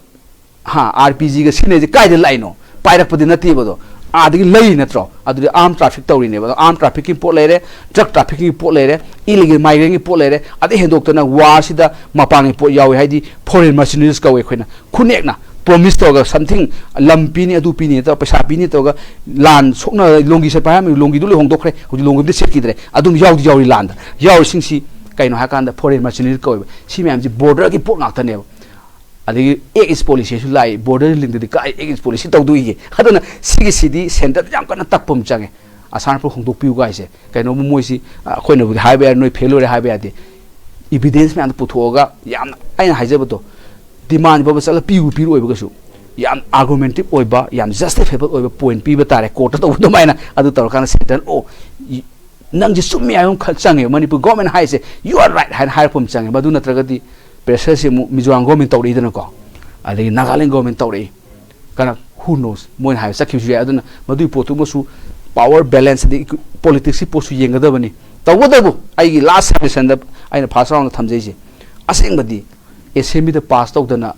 ꯍꯥ, ꯑꯥꯔ ꯄꯤ ꯖꯤꯒ ꯁꯤꯖꯤꯟꯅꯩꯁꯦ ꯀꯥꯏꯗ ꯂꯥꯛꯏꯅꯣ? ꯄꯥꯏꯔꯛꯄꯗꯤ ꯅꯠꯇꯦꯕ ꯑꯗꯣ, ꯑꯥꯗꯒꯤ ꯂꯩꯔꯤ ꯅꯠꯇ꯭ꯔꯣ? ꯑꯗꯨꯗꯤ ꯑꯥꯔꯝ ꯇ꯭ꯔꯥꯐꯤꯛ ꯇꯧꯔꯤꯅꯦꯕ꯫ ꯑꯗꯣ ꯑꯥꯔꯝ ꯇ꯭ꯔꯥꯐꯤꯛꯀꯤ ꯄꯣꯠ ꯂꯩꯔꯦ, ꯗ꯭ꯔꯒ ꯇ꯭ꯔꯥꯐꯤꯛꯀꯤꯡꯒꯤ ꯄꯣꯠ ꯂꯩꯔꯦ, ꯏꯂꯤꯒꯦꯜ ꯃꯥꯏꯒ꯭ꯔꯦꯟꯒꯤ ꯄꯣꯠ ꯂꯩꯔꯦ, ꯑꯗꯩ ꯍꯦꯟꯗꯣꯛꯇꯅ ꯋꯥꯔꯁꯤꯗ ꯃꯄꯥꯟꯒꯤ ꯄꯣꯠ ꯌꯥꯎꯏ, ꯍꯥꯏꯗꯤ ꯐꯣꯔꯦꯟ ꯃꯔꯁꯤꯅꯔꯤꯁ ꯀꯧꯋꯦ ꯑꯩꯈꯣꯏꯅ꯫ ꯈꯨꯅꯦꯛꯅ ꯄ꯭ꯔꯣꯃꯤꯁ ꯇꯧꯔꯒ something ꯂꯝ ꯄꯤꯅꯤ, ꯑꯗꯨ ꯄꯤꯅꯤ ꯇꯧꯔꯒ, ꯄꯩꯁꯥ ꯄꯤꯅꯤ ꯇꯧꯔꯒ, ꯂꯥꯟ ꯁꯣꯛꯅ ꯂꯣꯡꯒꯤ ꯁꯦꯠꯄ ꯍꯥꯏꯔꯝꯃꯤ, ꯂꯣꯡꯒꯤꯗꯨ ꯂꯣꯏ ꯍꯣꯡꯗꯣꯛꯈ꯭ꯔꯦ, ꯍꯧꯖꯤꯛ ꯂꯣꯡꯒꯤꯗꯨ ꯁꯦꯠꯈꯤꯗ꯭ꯔꯦ꯫ ꯑꯗꯨꯝ ꯌꯥꯎꯗꯤ ꯌꯥꯎꯔꯤ ꯂꯥꯟꯗ꯫ ꯌꯥꯎꯔꯤꯁꯤꯡꯁꯤ ꯀꯩꯅꯣ ꯍꯥꯏꯀꯥꯟꯗ ꯐꯣꯔꯦꯟ ꯃꯔꯁꯤꯅꯔꯤ ꯀꯧꯋꯦꯕ꯫ ꯁꯤ ꯃꯌꯥꯝꯁꯤ ꯕꯣꯔꯗꯔꯒꯤ ꯄꯣꯠ ꯉꯥꯛꯇꯅꯦꯕ꯫ ꯑꯗꯒꯤ ꯑꯦꯛ ꯏꯁ ꯄꯣꯂꯤꯁꯤꯁꯨ ꯂꯥꯛꯏ, ꯕꯣꯔꯗꯔ ꯂꯤꯡꯗꯗꯤ ꯀꯥꯏ ꯑꯦꯛ ꯏꯁ ꯄꯣꯂꯤꯁꯤ ꯇꯧꯗꯣꯏꯒꯦ? ꯑꯗꯨꯅ ꯁꯤꯒꯤꯁꯤꯗꯤ ꯁꯦꯟꯇꯔꯗ ꯌꯥꯝ ꯀꯟꯅ ꯇꯛꯄ ꯑꯃ ꯆꯪꯉꯦ꯫ ꯑꯁꯥꯝ ꯔꯥꯏꯐꯜ ꯍꯣꯡꯗꯣꯛꯄꯤꯌꯨ ꯀꯥꯏꯁꯦ꯫ ꯀꯩꯅꯣꯕꯨ ꯃꯣꯏꯁꯤ, ꯑ, ꯑꯩꯈꯣꯏꯅꯕꯨꯗꯤ ꯍꯥꯏꯕ ꯌꯥꯏ, ꯅꯣꯏ ꯐꯦꯜ ꯑꯣꯏꯔꯦ ꯍꯥꯏꯕ ꯌꯥꯗꯦ꯫ ꯏꯚꯤꯗꯦꯟꯁ ꯃꯌꯥꯝꯗꯣ ꯄꯨꯊꯣꯛꯑꯒ, ꯌꯥꯝꯅ, ꯑꯩꯅ ꯍꯥꯏꯖꯕꯗꯣ, ꯗꯤꯃꯥꯟ ꯐꯥꯎꯕ ꯆꯠꯂ ꯄꯤꯌꯨ ꯄꯤꯔꯛꯑꯣꯏꯕ ꯀꯩꯁꯨ꯫ ꯌꯥꯝ ꯑꯥꯔꯒꯨꯃꯦꯟꯇꯤꯞ ꯑꯣꯏꯕ, ꯌꯥꯝ ꯖꯁꯇꯤꯐꯥꯏꯕꯜ ꯑꯣꯏꯕ ꯄꯣꯏꯟ ꯄꯤꯕ ꯇꯥꯔꯦ ꯀꯣꯔꯠꯇ ꯇꯧꯕ ꯑꯗꯨꯃꯥꯏꯅ꯫ ꯑꯗꯨ ꯇꯧꯔꯀꯥꯟꯗ ꯁꯦꯟꯇꯔꯅ, "ꯑꯣ, ꯏ-, ꯅꯪꯁꯦ ꯆꯨꯝꯃꯤ" ꯍꯥꯏꯕ ꯑꯃꯈꯛ ꯆꯪꯉꯦꯕ꯫ ꯃꯅꯤꯄꯨꯔ ꯒꯣꯔꯃꯦꯟ ꯍꯥꯏꯁꯦ, "You are right" ꯍꯥꯏꯅ ꯍꯥꯏꯔꯛꯄ ꯑꯃ ꯆꯪꯉꯦ꯫ ꯃꯗꯨ ꯅꯠꯇ꯭ꯔꯒꯗꯤ ꯄ꯭ꯔꯦꯁꯔꯁꯦ ꯑꯃꯨꯛ ꯃꯤꯖꯣꯔꯥꯝ ꯒꯣꯔꯃꯦꯟ ꯇꯧꯔꯛꯏꯗꯅꯀꯣ, ꯑꯗꯒꯤ ꯅꯥꯒꯥꯂꯦꯟ ꯒꯣꯔꯃꯦꯟ ꯇꯧꯔꯛꯏ꯫ ꯀꯅꯥ, who knows, ꯃꯣꯏꯅ ꯍꯥꯏꯕ ꯆꯠꯈꯤꯕꯁꯨ ꯌꯥꯏ꯫ ꯑꯗꯨꯅ ꯃꯗꯨꯒꯤ ꯄꯣꯠꯇꯨꯃꯁꯨ ꯄꯥꯋꯔ ꯕꯦꯂꯦꯟꯁ ꯑꯗꯒꯤ ꯄꯣꯂꯤꯇꯤꯛꯁꯀꯤ ꯄꯣꯠꯁꯨ ꯌꯦꯡꯒꯗꯕꯅꯤ꯫ ꯇꯧꯕꯇꯕꯨ ꯑꯩꯒꯤ ꯂꯥꯁ ꯁꯕꯃꯤꯁꯟꯗ ꯑꯩꯅ ꯐꯥꯔꯁ ꯔꯥꯎꯟꯗ ꯊꯝꯖꯩꯁꯦ, ꯑꯁꯦꯡꯕꯗꯤ ꯑꯦꯁꯦꯝꯕ꯭ꯂꯤꯗ ꯄꯥꯁ ꯇꯧꯗꯅ,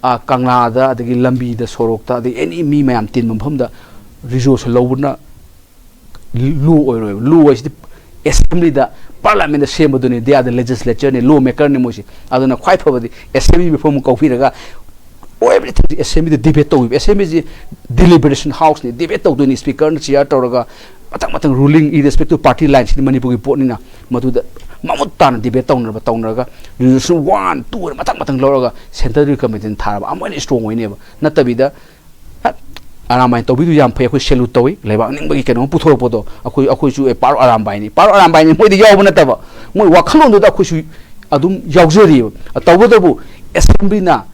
ꯑ, ꯀꯪꯂꯥꯗ ꯑꯗꯒꯤ ꯂꯝꯕꯤꯗ, ꯁꯣꯔꯣꯛꯇ, ꯑꯗꯒꯤ ꯑꯦꯅꯤ ꯃꯤ ꯃꯌꯥꯝ ꯇꯤꯟꯕ ꯃꯐꯝꯗ ꯔꯤꯖꯣꯂꯨꯁꯟ ꯂꯧꯕꯅ ꯂꯣ ꯑꯣꯏꯔꯣꯏꯕ꯫ ꯂꯣ ꯍꯥꯏꯁꯤꯗꯤ ꯑꯦꯁꯦꯝꯕ꯭ꯂꯤꯗ, ꯄꯥꯔꯂꯥꯃꯦꯟꯗ ꯁꯦꯝꯕꯗꯨꯅꯤ꯫ They are the legislature ꯅꯤ, law maker ꯅꯤ ꯃꯣꯏꯁꯦ꯫ ꯑꯗꯨꯅ ꯈ꯭ꯋꯥꯏ ꯐꯕꯗꯤ ꯑꯦꯁꯦꯝꯕ꯭ꯂꯤ ꯃꯐꯝ ꯑꯃ ꯀꯧꯕꯤꯔꯒ everything ꯑꯦꯁꯦꯝꯕ꯭ꯂꯤꯗ ꯗꯤꯕꯦꯠ ꯇꯧꯕꯤꯕ꯫ ꯑꯦꯁꯦꯝꯕ꯭ꯂꯤꯁꯤ ꯗꯤꯂꯤꯕꯔꯦꯁꯟ ꯍꯥꯎꯁꯅꯤ, ꯗꯤꯕꯦꯠ ꯇꯧꯗꯣꯏꯅꯤ꯫ ꯁ꯭ꯄꯤꯀꯔꯅ ꯆꯤꯌꯔ ꯇꯧꯔꯒ ꯃꯊꯪ ꯃꯊꯪ ruling, irrespective party line, ꯁꯤꯗꯤ ꯃꯅꯤꯄꯨꯔꯒꯤ ꯄꯣꯠꯅꯤꯅ, ꯃꯗꯨꯗ ꯃꯃꯨꯠ ꯇꯥꯅ debate ꯇꯧꯅꯔꯕ, ꯇꯧꯅꯔꯒ resolution one, two ꯍꯥꯏꯅ ꯃꯊꯪ ꯃꯊꯪ ꯂꯧꯔꯒ central committee ꯅ ꯊꯥꯔꯕ, ꯑꯃꯨꯛ ꯍꯦꯟꯅ strong ꯑꯣꯏꯅꯦꯕ꯫ ꯅꯠꯇꯕꯤꯗ, "ꯍꯠ, ꯑꯔꯥꯝꯕꯥꯏꯅ ꯇꯧꯕꯤꯗꯨ ꯌꯥꯝ ꯐꯩ, ꯑꯩꯈꯣꯏ salute ꯇꯧꯏ, ꯂꯩꯕꯥꯛ ꯅꯤꯡꯕꯒꯤ ꯀꯩꯅꯣꯝ ꯄꯨꯊꯣꯔꯛꯄꯗꯣ, ꯑꯩꯈꯣꯏ, ꯑꯩꯈꯣꯏꯁꯨ, ꯑꯦ, ꯄꯥꯔꯣ ꯑꯔꯥꯝꯕꯥꯏꯅꯤ, ꯄꯥꯔꯣ ꯑꯔꯥꯝꯕꯥꯏꯅꯤ", ꯃꯣꯏꯗꯤ ꯌꯥꯎꯕ ꯅꯠꯇꯕ, ꯃꯣꯏ ꯋꯥꯈꯜꯂꯣꯟꯗꯨꯗ ꯑꯩꯈꯣꯏꯁꯨ ꯑꯗꯨꯝ ꯌꯥꯎꯖꯔꯤꯕ꯫ ꯇꯧꯕꯇꯕꯨ assembly ꯅ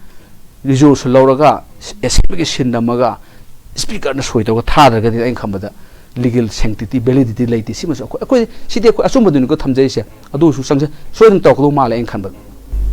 resolution ꯂꯧꯔꯒ, assembly ꯒꯤ ꯁꯤꯟ ꯅꯝꯃꯒ, speaker ꯅ ꯁꯣꯏ ꯇꯧꯔꯒ ꯊꯥꯗ꯭ꯔꯒꯗꯤ, ꯑꯩꯅ ꯈꯟꯕꯗ legal sanctity, validity ꯂꯩꯇꯦ꯫ ꯁꯤꯃꯁꯨ ꯑꯩꯈꯣꯏ, ꯑꯩꯈꯣꯏ, ꯁꯤꯗꯤ ꯑꯩꯈꯣꯏ ꯑꯆꯨꯝꯕꯗꯨꯅꯤꯀꯣ ꯊꯝꯖꯔꯤꯁꯦ꯫ ꯑꯗꯨ ꯑꯣꯏꯔꯁꯨ ꯆꯪꯖ-, ꯁꯣꯏꯗꯅ ꯇꯧꯔꯛꯀꯗꯧ ꯃꯥꯜꯂꯦ ꯑꯩꯅ ꯈꯟꯕꯗ꯫